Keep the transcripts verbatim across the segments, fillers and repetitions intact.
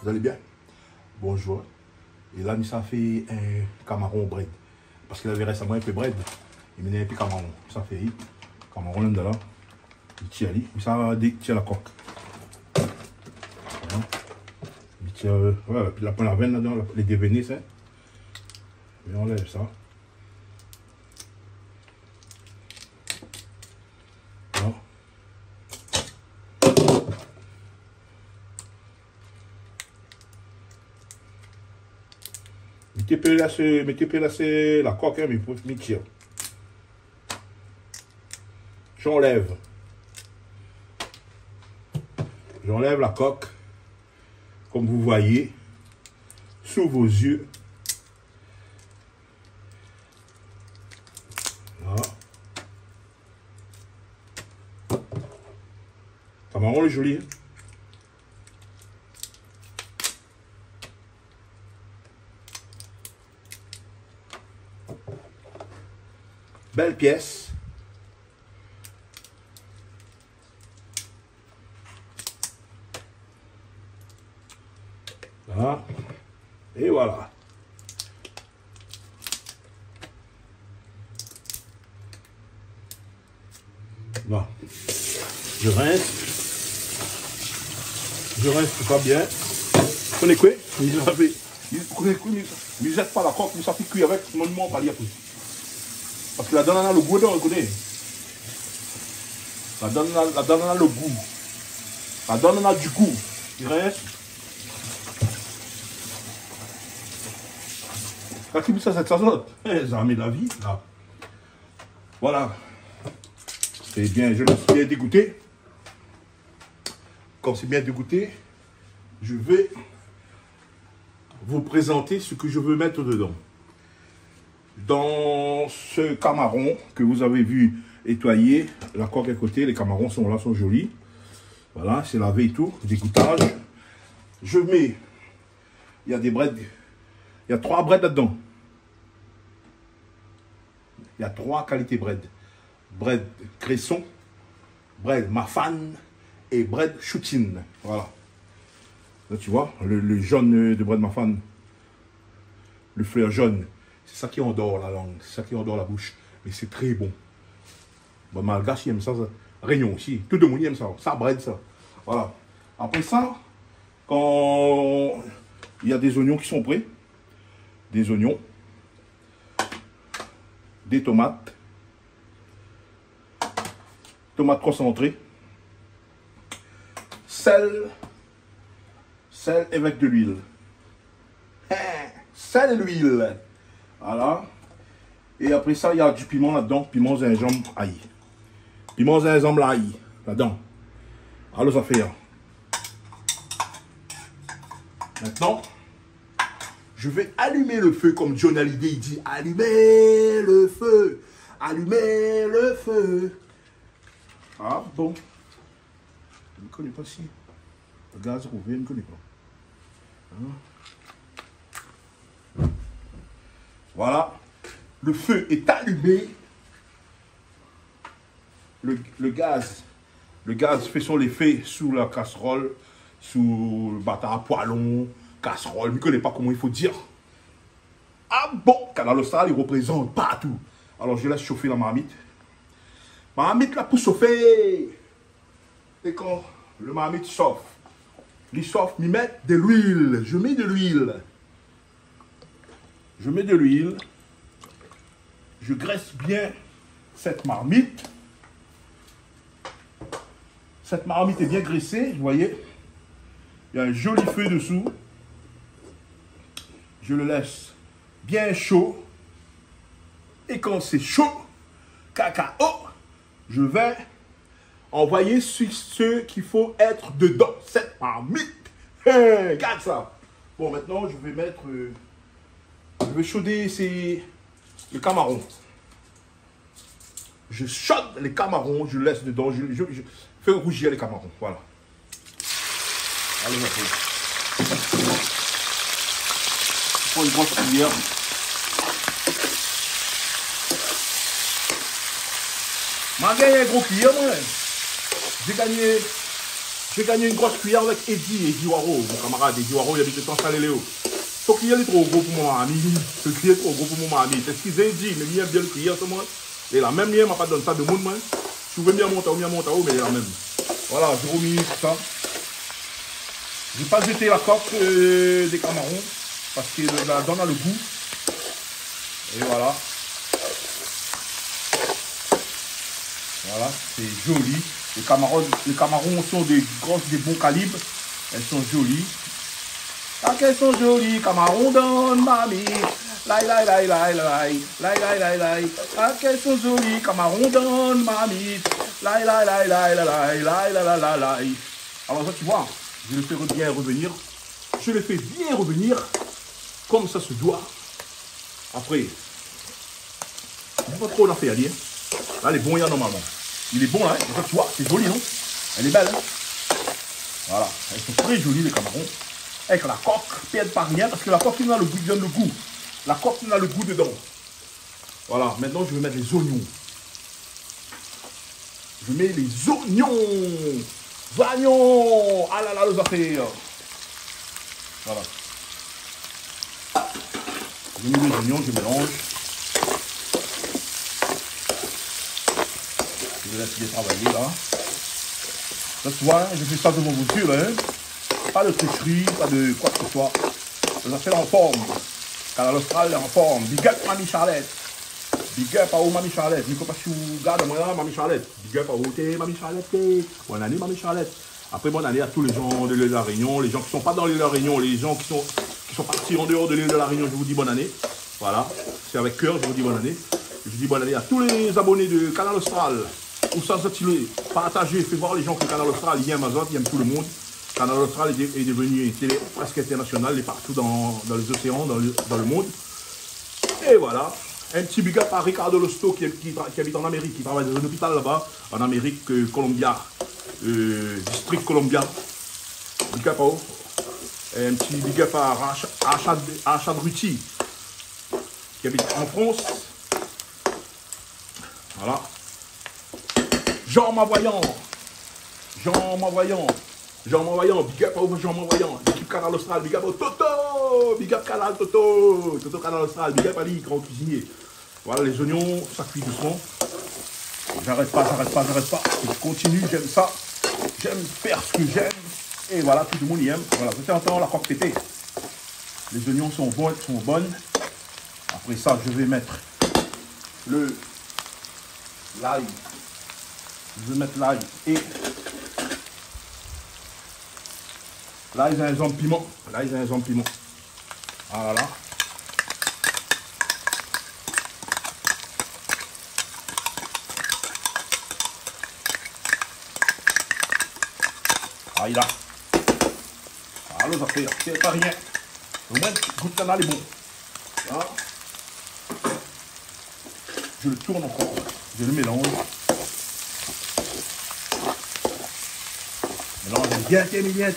Zot i lé bien ? Bonjour. É la, mi sa fé in kamaron brèd. Parske lavé résaman in pé brèd. É mi néna in pé kamaron. Mi sa fé kamaron la dan la. Mi tir ali. Mi sa dé-, tir la kok. Voilà. Mi tir, euh, voilà, pi la poin la vèn ladan, la, lé dévéné, sa. Mi anlèv sa. Voilà. Mi té pé lès, mi té pé lès la kok, hein, mi pou, mi tir. J'enlève. J'enlève la coque, comme vous voyez, sous vos yeux. Voilà. Kamaron lé zoli, hein. Bèl piès. Voilà. É voilà. Bon. Je rince. Je rince tout ça bien. Koné koué ? Mi sa fé, koné koué, mi, mi zèt pa la kok, mi sa fé kui avèk, sinon mi manz pa li apré. Parske ladan néna lo gou, ou koné. Ladan néna, ladan néna lo gou. Ladan néna du gou. Mi rince. Kan mi sa, sa, sa sort. Eh, zami la vi, la. Voilà. C'est bien, je me suis bien dégoûté. Comme c'est bien dégoûté, je vais vous présenter ce que je veux mettre dedans. Dans ce camaron que vous avez vu étoilé, la coque à côté, les camarons sont là, sont jolis. Voilà, c'est lavé et tout, dégoûtage. Je mets, il y a des brèdes, il y a trois brèdes là-dedans. Il y a trois qualités brèd. Brèd kréson, brèd mafane é brèd shoutine. Voilà. Là, tu vois, le, le jaune de brèd mafane, le fleur jaune, c'est ça qui endort la langue, c'est ça qui endort la bouche. Mais c'est très bon. Bon, malgash i èm sa, sa. Rényon osi. Tout demoun i èm sa. Sa, brèd, sa. Voilà. Après ça, quand il y a des oignons qui sont prêts, des oignons, des tomates, tomates concentrées, sel, sel avec de l'huile. Hein, sel et l'huile. Voilà. Et après ça, il y a du piment là-dedans. Piment, zinzanm, ail. Piment, zinzanm, l'ail. Là-dedans. Alor, sa fé, hein. Maintenant, je vais allumer le feu, comme Johnny Hallyday dit, allumez le feu, allumez le feu. Ah bon. Mi koné pa si le gaz i rouv, mi koné pa. Hein ? Voilà. Le feu est allumé. Le, le gaz, le gaz fait son effet sous la casserole, sous le batar, poêlon, casserole, mi koné pa koman i fo dir. Ah bon, Kanal Austral, i reprézant partou. Alors, je laisse chauffer la marmite. Marmit la pou sofé. Et quand le marmite chauffe, li sof, mi mèt de l'huile. Je mets de l'huile. Je mets de l'huile. Je graisse bien cette marmite. Cette marmite est bien graissée, vous voyez. Il y a un joli feu dessous. Je le laisse bien chaud. Et quand c'est chaud, cacao, je vais envoyer ce, ce qu'il faut être dedans cette marmite. Hey, regarde ça. Bon, maintenant, je vais mettre, euh, je vais chaudé ces, les camarons. Je chaude les camarons, je laisse dedans, je, je, je fais rougir les camarons. Voilà. Alé, ma fé. Pran in gro kuiyèr. Ma gingn in gro kuiyèr, moin. J'ai gagné J'ai gagné une grosse cuillère avec Eddy, Eddy Waro, mon camarade Eddy Waro, il habite Tan Salé Léo. Son cuillère lé tro gro pou mon marmit. Son cuillère lé tro gro pou mon marmit. Eskizé Eddy, mé mi yèm bien lo cuillère, sa, moin. Lé la mèm, mi yèm, ma pa donn sa demoun, moin. Si ou vé mi amont aou, mi amont aou, mé lé la mèm. Voilà, j'ai remis tout ça. J'ai pas jeté la coque, euh, des camarons, parce que le, la, donn le goût. Et voilà. Voilà, c'est joli. Les camarons, les camarons sont des grosses, des bons calibres. Elles sont jolies. Ah, qu'elles sont jolies, camarons dans ma marmite. Laï, laï, laï, laï, laï. Laï, laï, laï, laï. Ah, qu'elles sont jolies, camarons dans ma marmite. Laï, laï, laï, laï, laï, laï, laï, laï, laï, laï. Alors ça, tu vois, je le fais re-, bien revenir. Je le fais bien revenir comme ça se doit. Après, mi fé pa tro lafèr, li, hein. La, lé bon, li, normalman. Il est bon, là, hein. Regarde, tu vois, c'est joli, non ? Elle est belle, hein ? Voilà, elles sont très jolies, les camarons. Avec la coque, pèrd pa rien, parce que la coque, néna le goût, i donn le goût. La coque, néna le goût dedans. Voilà, maintenant, je vais mettre les oignons. Je mets les oignons. Oignons. Ah là là, les affaires. Voilà. Je mets les oignons, je mélange. Je laisse bien travailler là. Là, tu vois, hein, je fais ça devant vos yeux, là, hein. Pas de tricherie, pas de quoi que ce soit. Les affaires en forme. Kanal Austral lé an form. Big up, Mamie Charlette. Big up aou, Mamie Charlette. Mi koné pa si ou gard amoin la, Mamie Charlette. Big up aou, té, Mamie Charlette, té. Bonne année, Mamie Charlette. Après, bonne année à tous les gens de l'île de la Réunion, les gens qui sont pas dans l'île de la Réunion, les gens qui sont, qui sont partis en dehors de l'île de la Réunion, je vous dis bonne année. Voilà, c'est avec cœur, je vous dis bonne année. Je dis bonne année à tous les abonnés de Kanal Austral. Ousa zot i lé, partagé, fé voir les gens que Kanal Austral, i yèm azot, i yèm tout le monde. Kanal Austral est, est devenu une télé presque internationale, lé partout dans, dans les océans, dans le, dans le monde. Et voilà. Un petit big up à Ricardo Losto qui, qui tra-, qui habite en Amérique, qui travaille dans un hôpital là-bas, en Amérique, euh, Columbia, euh, district Columbia. Big up à eux. Et un petit big up à Rach-, Rachad, Rachad Ruti, qui habite en France. Voilà. Jean Mavoyant. Jean Mavoyant. Jean Mavoyant. Big up à vous, Jean Mavoyant. L'équipe Kanal Austral. Big up à Toto. Big up Kanal Toto. Toto Kanal Austral. Big up à lui, grand cuisinier. Voilà, les oignons, ça cuit doucement. J'arrête pas, j'arrête pas, j'arrête pas. Je continue, j'aime ça. J'aime faire ce que j'aime. Et voilà, tout le monde y aime. Voilà, de temps en temps, la coque pétée. Les oignons sont bons, sont bonnes. Après ça, je vais mettre le, l'ail. Je vais mettre l'ail et l'ail, c'est un piman. L'ail, c'est un piman. Voilà. Aïe là. Alor, zafèr, sé pa rien. Omoin, gout la, lé bon. Hein ? Je le tourne encore. Je le mélange. Mélange bien, bien, bien. Là,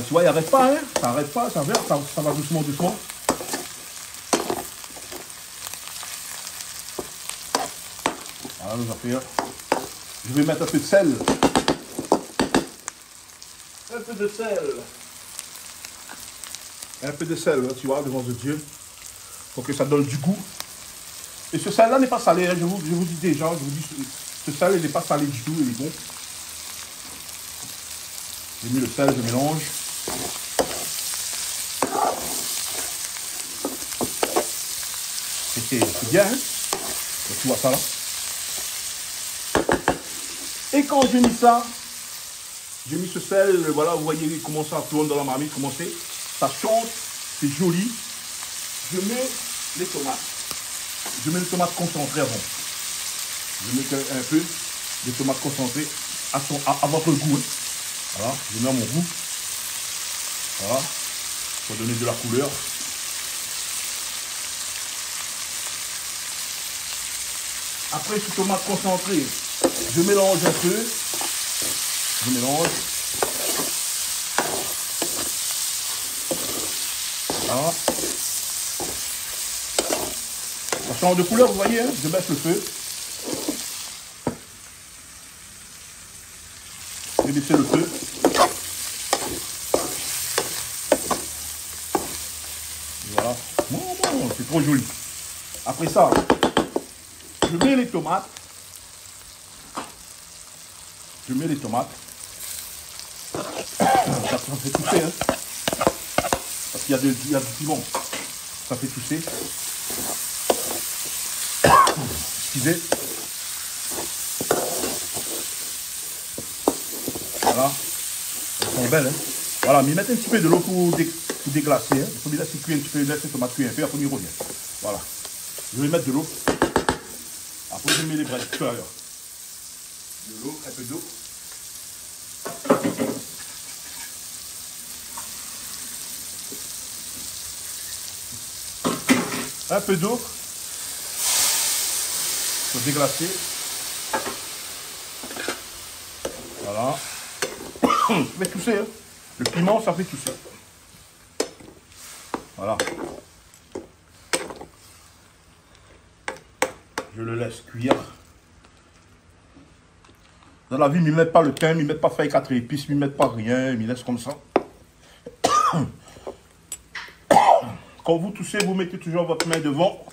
tu vois, il arrête pas, hein. Ça arrête pas, ça va, ça, ça va doucement, doucement. Voilà, nos affaires. Je vais mettre un peu de sel. Un peu de sel. Un peu de sel, hein, tu vois, devant ce Dieu. Pour que ça donne du goût. Et ce sel-là n'est pas salé, hein, je vous, je vous dis déjà, je vous dis, ce, ce sel, il n'est pas salé du tout, il est bon. J'ai mis le sel, je mélange. C'est, c'est bien, hein ? Quand tu vois ça, là. Et quand je mis ça, j'ai mis ce sel, voilà, vous voyez comment ça tourne dans la marmite, comment c'est. Ça chante, c'est joli. Je mets les tomates. Je mets les tomates concentrées avant. Je mets que un peu de tomates concentrées à son, à, à votre goût, hein. Voilà, je mets à mon goût. Voilà, pour donner de la couleur. Après, ce tomate concentré, je mélange un peu. Je mélange. Voilà. Ça change de couleur, vous voyez, hein ? Je baisse le feu. Je vais baisser le feu. Voilà. Bon, bon, c'est trop joli. Après ça, je mets les tomates. Je mets les tomates. Ça, ça fait tousser, hein. Parce qu'il y a de, il y a du piment. Ça fait tousser. Excusez. Voilà. Elles sont belles, hein. Voilà, mi mèt in ti pé de lo pou dé-, pou déglasé, hein. Fo mi lès kui in ti pé, lès tomat kui in pé, apré mi rovien. Voilà. Je vais mettre de l'eau. Après, je mets les brèdes tout à l'heure. De l'eau, un peu d'eau. Un peu d'eau pour déglacer. Voilà. Ça fait tousser, hein. Le piment, ça fait tousser. Voilà. Je le laisse cuire. Dan la vi, mi mèt pa lo tin, mi mèt pa fèy kat épis, mi mèt pa rien, mi lès konmsa. Quand vous toussez, vous mettez toujours votre main devant.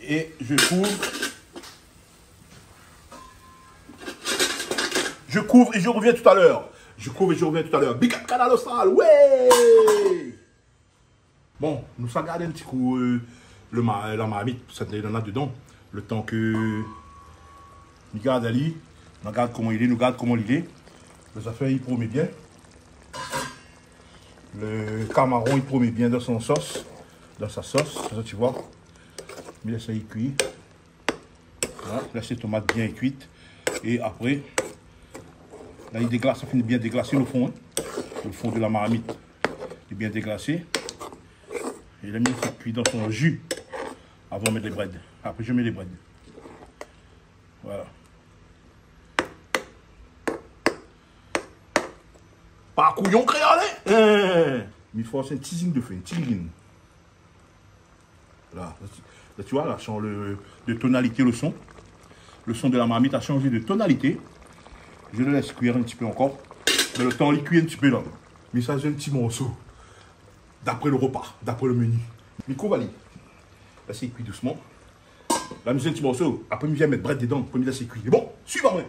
Et je couvre. Je couvre et je reviens tout à l'heure. Je couvre et je reviens tout à l'heure. Big up Kanal Austral, ouais! Bon, nou sa gard in ti kou, euh, le ma-, la marmit, sa néna dedan. Le tan ke nou gard ali, nou gard koman li lé, nou gard koman li lé. Lé zafèr i promé bien. Le kamaron i promé bien dan son sos, dan sa sos, sa, ti voi. Mi lès ali kui. Voilà, la sé tomat bien kuit. É apré, la, li déglas, sa fini bien déglasé lo fon, hein. Lo fon de la marmit lé bien déglasé. É la, mi lès kui dan son ji avan mèt lé brèd. Apré, je mets les brèdes. Voilà. Pa kouyon kréol, hein. Mi fors in ti zing de fé, in ti ligin. Là, là, tu, là, tu vois, là, change le, de tonalité, le son. Le son de la marmite a changé de tonalité. Je le laisse cuire un petit peu encore. Mé le tan li kui in ti pé la, mi sa zoué in ti morso. D'après le repas, d'après le menu. Mi kouv ali. Lès ali kui dousman. La, mi zoué in ti morso. Apré, mi vien mèt brèd dedan. Apré, mi lès ali kui. Bon, suiv amoin.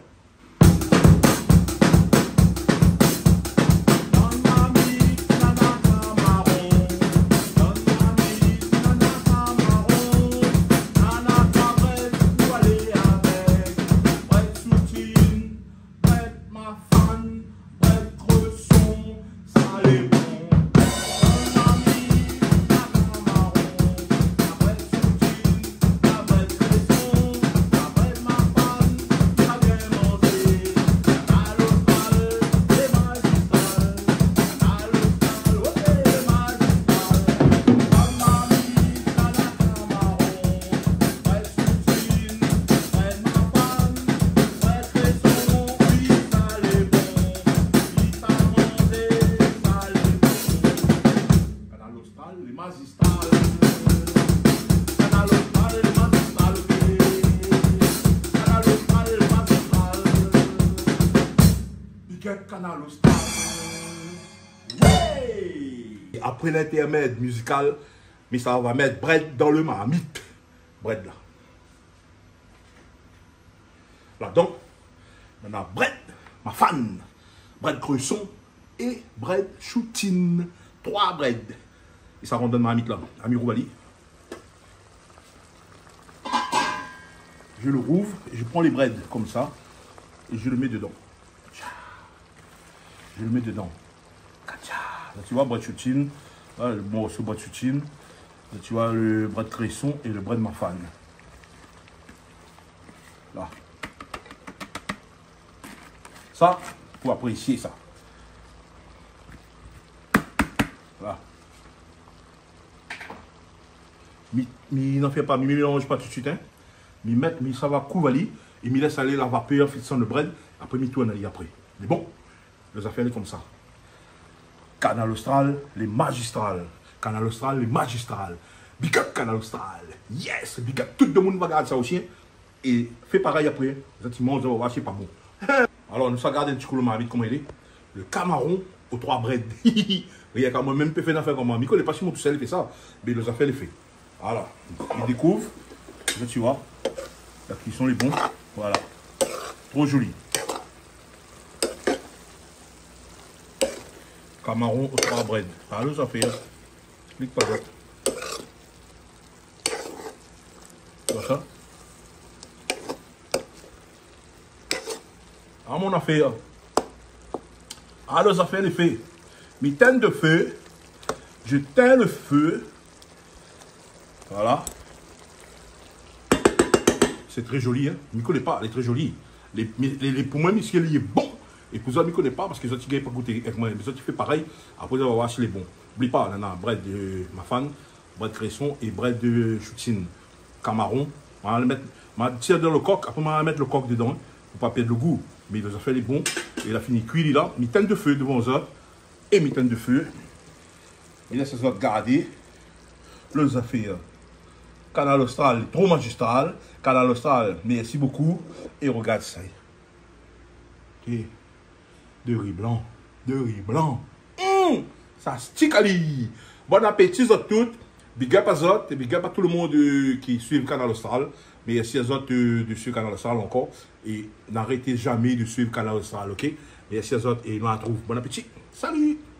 Kanal Austral, lé mazistral. Kanal Austral, lé mazistral, ok. Kanal Austral, lé mazistral. Big up Kanal Austral. Ouais! Apré l'intermède musical, mi sa va mèt brèd dan le marmit. Brèd la. Ladan, nana brèd mafane, brèd kreson é brèd shoutine. Troi brèd. É sa rant dan marmit la. Ami Roubali. Je le rouvre et je prends les brèdes comme ça et je le mets dedans. Je le mets dedans. Katcha. Là, tu vois, brèd shoutine. Là, le morso brèd shoutine. Là, tu vois, le brèd kreson et le brèd mafane. Là. Sa, pou aprésié sa. Voilà. Mi, mi, non, fé pa, mi mélanz pa tout suit, hein. Mi mèt, mi sa va kouv ali, é mi lès alé la vapèr, fé désann le brèd, apré mi tourn ali apré. Mé bon, lé zafèr lé konmsa. Kanal Austral, lé mazistral. Kanal Austral, lé mazistral. Big up Kanal Austral. Yes, big up. Tout demoun va gard sa osi, hein. É fé parèy apré. Zot i manz, zot va oir, sé pa bon. Alor, nou sa gard in ti kou lo marmit, koman i lé. Le kamaron o troi brèd. Rienk amoin mèm pé fé in afèr konmsa. Mi koné pa si moin tousèl i fé sa. Mé lo zafèr lé fé. Voilà. Mi dékouv. La, ti voi. La kuison lé bon. Voilà. Tro zoli. Kamaron o troi brèd. Alor, zafèr. Klik pa zot. Konmsa. A mon afèr. Alor, zafèr lé fé. Mi tinn de fé. Je tinn le fé. Voilà. Sé tré zoli, in. Mi koné pa, lé tré zoli. Lé, lé, lé, pou moin, mésyé, lé bon. É pou zot, mi koné pa, parske zot i gingn pa gouté èk moin. Mé zot i fé parèy. Apré, zot va voir si lé bon. Oubli pa, nana brèd, euh, mafane, brèd kréson é brèd de choutine. Kamaron. Ma mèt, ma tir dan lo kok, apré ma mèt lo kok dedan, pou pa pèrd lo gou. Mé lo zafèr lé bon. É la fini kui, li la. Mi tinn de fé dovan zot. É mi tinn de fé. É la, sa zot gardé. Lo zafèr. Kanal Austral, tro mazistral. Kanal Austral, mèrsi bokou. É rogard sa. Ok. De ri blan. De ri blan. Hum, sa stik ali. Bon apéti zot tout. Big up a zot, é big up a tout le monde, euh, ki suiv Kanal Austral. Mèrsi a zot, euh, de suiv Kanal Austral ankor. É n'arèt zamé de suiv Kanal Austral, ok? Mèrsi a zot é nou artrouv. Bon apéti. Salut!